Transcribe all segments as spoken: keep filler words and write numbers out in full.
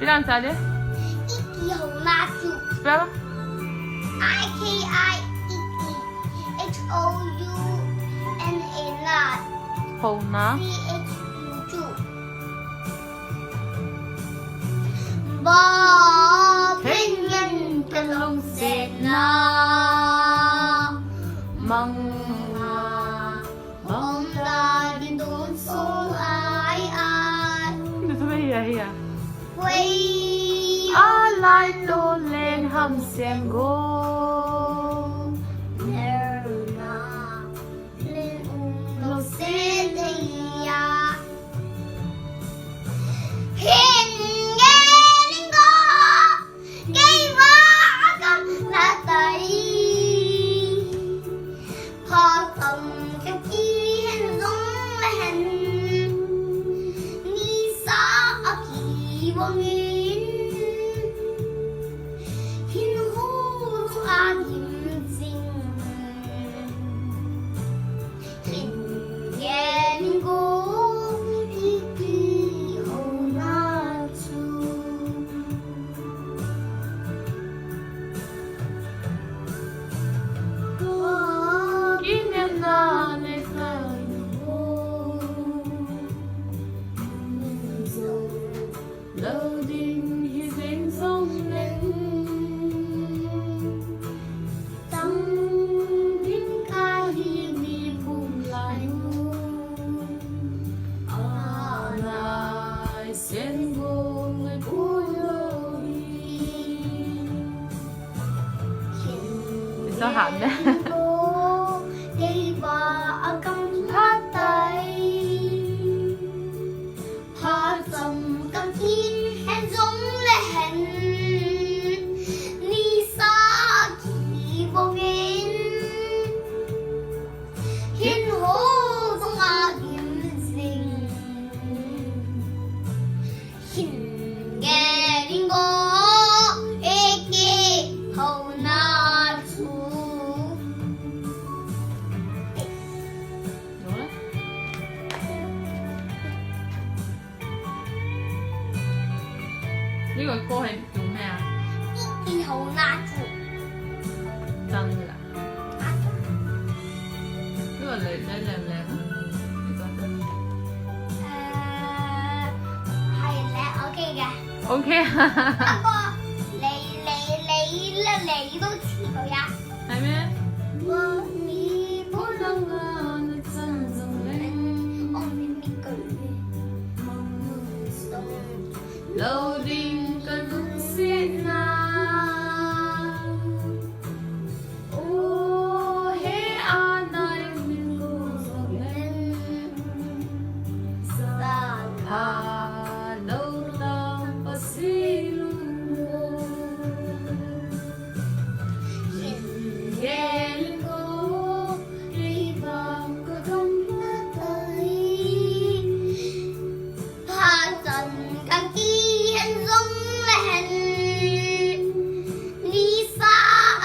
Ipi ham tia le? Iki houna chu. Spell? I K I, iki. H O U N A na. Houna. C H U chu. Ba, phengen kalungsetna. Manga. Bom la din tun so ai ai. Ni tu mei ya ya. Wei. A lai to leng ham sem go. Ner na. Len um lo se de ya. Hin nge ling go. Kei vang a gamla tai. Phat chomkhat kihen jong le hen. Nisa a kibang in. Hin ho jong a gim jing. Hin nge ling go, iki houna chu. Ka kinepna le ka lungmong. Lo ding hi jeng jong leng. Chang ding kahi ni phung lai nu. A nai sen gong ngai pu lo hi. Sa ham ne. Kei ba a kam la tai. Phat chomkhat kihen jong le hen. Nisa kibang in. Hin ho jong a gim jing. Hin nge ling go, iki houna chu. Ni ko ko hen tu me a. Iki houna chu. Chang la. Ni ko le le le le. Hai le, okay ga. Okay. Ako le le le le le do chi ko ya. Hai me. Mo ni mo lang na chan jong le. Om ni mi ko le. Mo mo song. Lo ding kalungsetna. O he anai min ko jong le. Sa kha lo tang pa si lu mo. Hin nge ling go, kei vang ka gamla tai. Phat chomkhat kihen jong le hen. Nisa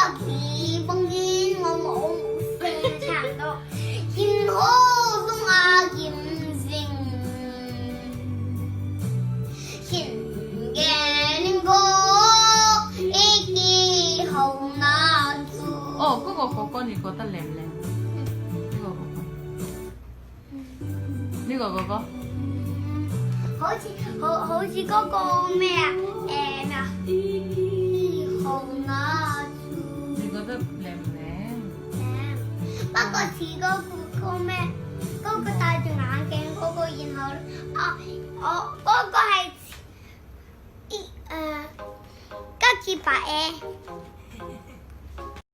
a kibang in ngom um se chang do. Hin ho jong a gim jing. Hin nge ling go, iki houna chu. Oh, ko ko ko ko ni ko ta lem lem. Ni ko ko ko. Ni ko ko ko. Ho chi, ho, ho chi ko ko me a, e na. Iki houna chu. Ni ko ta lem lem. Lem. Ba ko chi ko ko ko me. Ko ko ta chu na ken ko ko yin ho. A, o, ko ko hai. I, eh, ka kipah e.